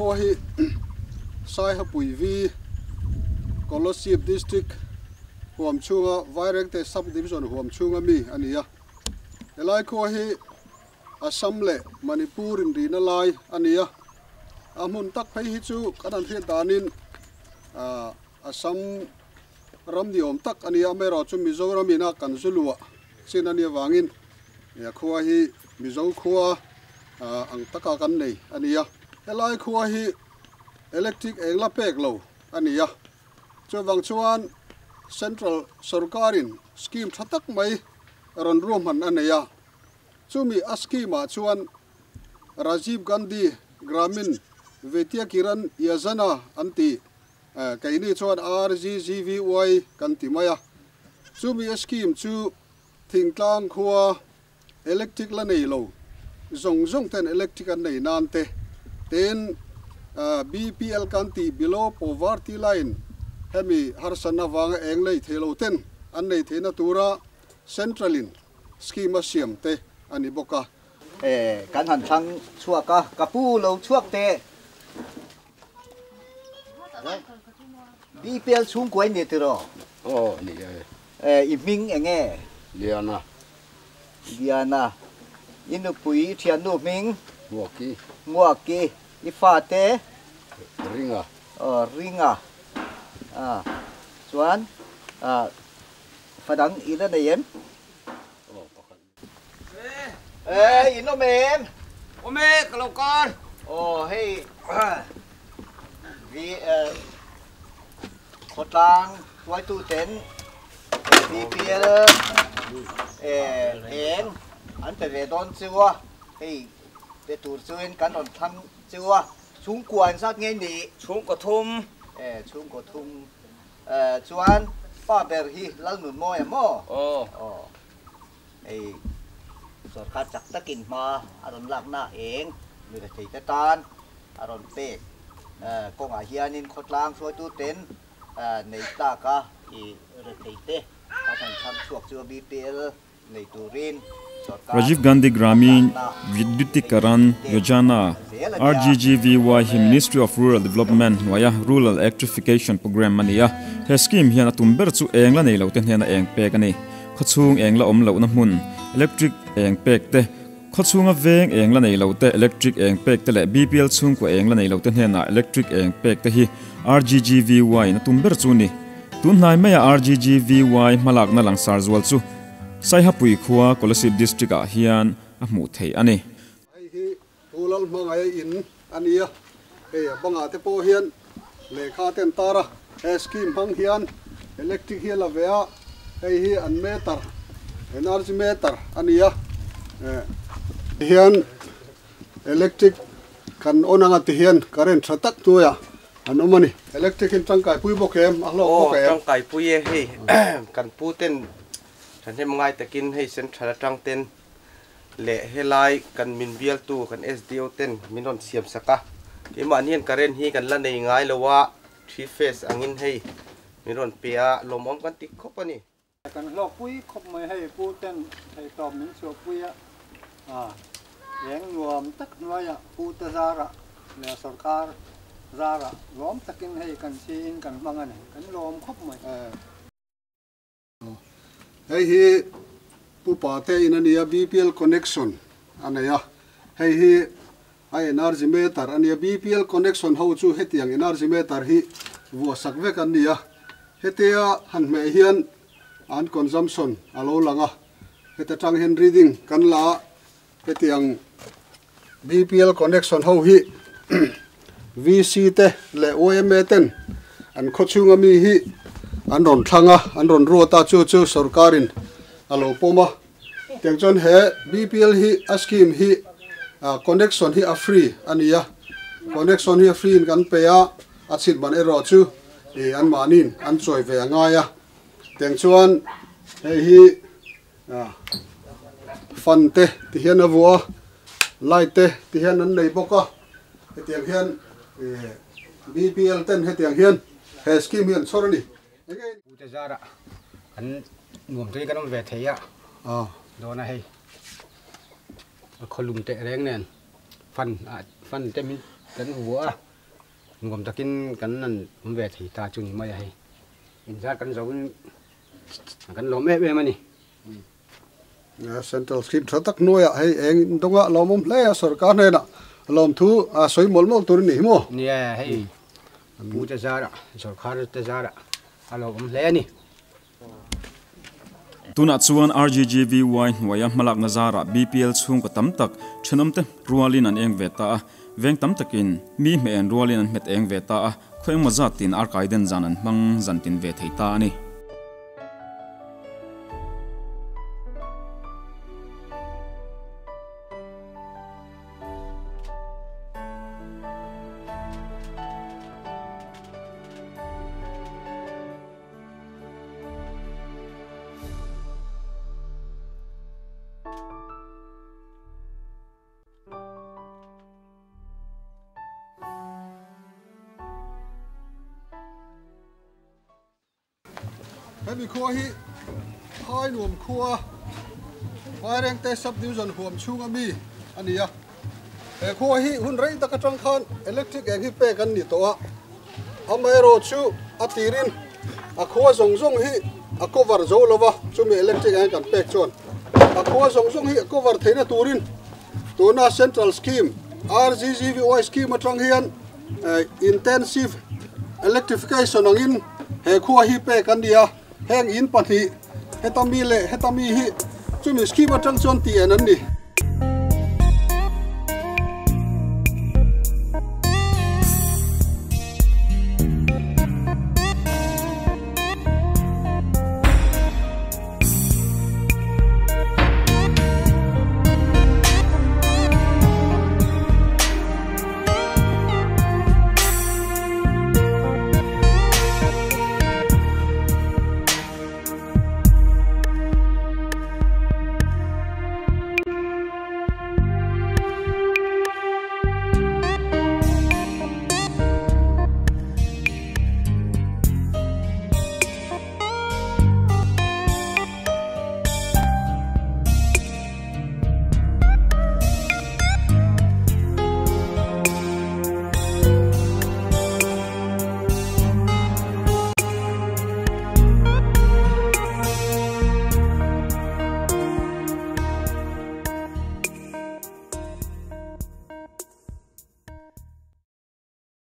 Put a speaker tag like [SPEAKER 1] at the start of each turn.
[SPEAKER 1] khua hi Saihapui V Kolasib District huam chhunga Vairengte Sub Division huam chhunga mi a ni a. Helai khua hi Assam leh Manipur inrihna lai a ni a. A hmun tak phei hi chu kan han hriat danin Assam ram ni awm tak a ni a, amaherawhchu Mizoram ina kan zu luah chin a nih avangin khua hi Mizo khua ang taka kan nei a ni a. Helai khua hi electric eng la pek lo a ni a, chuvang chuan Central sorkarin scheme tha tak mai rawn ruahman a nei a, chumi a scheme ah chuan Rajiv Gandhi Gramin Vidyakiran Yojana an ti, keini chuan RGGVY kan ti mai a, chumi a scheme chu thingtlang khua Electric la nei lo zawng zawng ten electric an nei nan te, tin BPL kan tih below poverty line hemi harsatna vanga eng lei thei lo ten an nei theihna tura central in scheme a siam te a ni bawk a.
[SPEAKER 2] E, kan han thlang chhuak a, ka pu lo chhuak teh. BPL chhungkuai ni tiraw?
[SPEAKER 3] Aw ni e.
[SPEAKER 2] E, i hming eng nge?
[SPEAKER 3] Liana.
[SPEAKER 2] Liana. I nupui i thiannu hming?
[SPEAKER 3] Hmuaki.
[SPEAKER 2] Hmuaki. I fate?
[SPEAKER 3] Ringa.
[SPEAKER 2] Aw, Ringa. A, chuan, a, fa dang i la nei em?
[SPEAKER 3] Aw, pakhat.
[SPEAKER 2] Ê, in awm em?
[SPEAKER 4] Awm e, ka lo kar.
[SPEAKER 2] Aw, hei vi khawtlang hruaitu ten BPL eng an pe ve dawn chu a, hei pe tur chuin kan rawn thlang chu a, chhungkua in zat nge nih?
[SPEAKER 4] Chhungkaw thum.
[SPEAKER 2] Ê, chhungkaw thum. Chuan pa ber hi Lalnunmawia maw?
[SPEAKER 4] Aw.
[SPEAKER 2] Aw. Hei sorkar chak takin hma a rawn lakna eng mi retheite tan a rawn pek kawngah hianin khawtlang hruaituten nei tlaka i retheite kan han chhang chhuak chu a BPL nei turin sorkar
[SPEAKER 5] Rajiv Gandhi
[SPEAKER 2] hma
[SPEAKER 5] Gramin
[SPEAKER 2] lakna
[SPEAKER 5] Vidyutikaran
[SPEAKER 2] te
[SPEAKER 5] Yojana,
[SPEAKER 2] zel a nia.
[SPEAKER 5] RGGVY, hi Ministry of Rural Development hnuaia Rural Electrification Programme a ni a. He scheme hian a tum ber chu eng la nei lote hnena eng pek a ni. Khawchhung eng la awm lohna hmun, electric eng pek te, khawchhunga veng eng la nei lo te, electric eng pek te leh BPL chhungkua eng la nei lo te hnenah electric eng pek te hi RGGVY in a tum ber chu ni. Tun hnai maia RGGVY hmalakna langsar zual chu Saihapui khua Kolasib District ah hian a hmuh theih a ni.
[SPEAKER 1] Hei hi Pu Lalhmangaia in a ni a, hei a bangah te pawh hian lehkha te an tar a, he scheme hmang hian electric hi a la ve a, hei hi an meter, energy meter a ni a, eh hian electric kan on anga ti hian current tha tak hnuaiah an awm a ni. Electric hi an tangkaipui bawk em? A hlawk bawk em?
[SPEAKER 4] Aw, tangkaipui e, hei kan pu ten thahnem ngai takin hei central atang ten leh helai kan min bialtu kan SDO ten min rawn siam sak a, keimahni hian current hi kan la nei ngai lo a, three phase angin hei min rawn pe a, lawmawm kan ti khawp a ni.
[SPEAKER 6] Kan hlawkpui khawp mai hei pu ten theihtawp min chhuahpui a, eng nuam tak hnuaiah pu te zarah leh sorkar zarah lawm takin hei kan chiin kan hmang a ni, kan lawm khawp mai.
[SPEAKER 1] Hei hi Pu Pate in a nia, BPL connection a nei a, hei hi a energy meter a nia, BPL connection ho chu hetiang energy meter hi vuah sak vek an ni a, hetia han hmeh hian an consumption a lo lang a, heta tang hian reading kan la a, hetiang BPL connection ho hi VC te leh YMA ten an khawchhunga mi hi an rawn thlang a, an rawn ruat a, chu chu sorkarin a lo pawm a. Tiang chuan he BPL hi a scheme hi connection hi a free a ni a, connection hi a free in kan pe a, a chhit ban erawh chu anmahniin an chawi ve a ngai a. Tiang chuan hei hi Fan te ti hian a vuah a, light te ti hian an nei bawk a, hetiang hian BPL ten hetiang hian he scheme hi an chhawr a ni.
[SPEAKER 7] Pu te zarah kan nuam te hi kan awm ve thei a, dawn a hei a khawlum teh reng nen fan ah fan te min kan vuah a. Nuam takin kan an awm ve thei ta chu ni mai a hei. Inzar kan zo in kan lawm em em a ni.
[SPEAKER 1] Central scheme tha tak hnuaiah hei eng dawnga lawmawm hle a sorkar hnenah lawmthu a sawi mawlh mawlh tur a ni hi maw?
[SPEAKER 7] Nia hei pu te zarah sorkar te zarah a lawmawm hle a ni.
[SPEAKER 5] Tunah chuan RGGVY hnuaia hmalakna zarah BPL chhungkaw tam tak thenawmte rualin an eng ve ta a, veng tam takin mi hmeh en rualin an hmet eng ve ta a, khaw engmaw zatin arkaiden zan an hmang zantin ve thei ta a ni.
[SPEAKER 1] Hemi khua hi Phainuam khua Vairengte Sub Division huam chhunga mi a ni a. He khua hi hun rei tak atang khan electric eng hi pek an ni tawh a. Amaherawhchu a tirin a khua zawng zawng hi a cover zo lo va, chumi electric eng kan pek chuan a khua zawng zawng hi a cover theihna turin tuna Central Scheme RGGVY Scheme atang hian Intensive Electrification angin he khua hi pek an ni a, heng in pahnih heta mi leh heta mi hi chumi scheme atang chuan tih en an ni.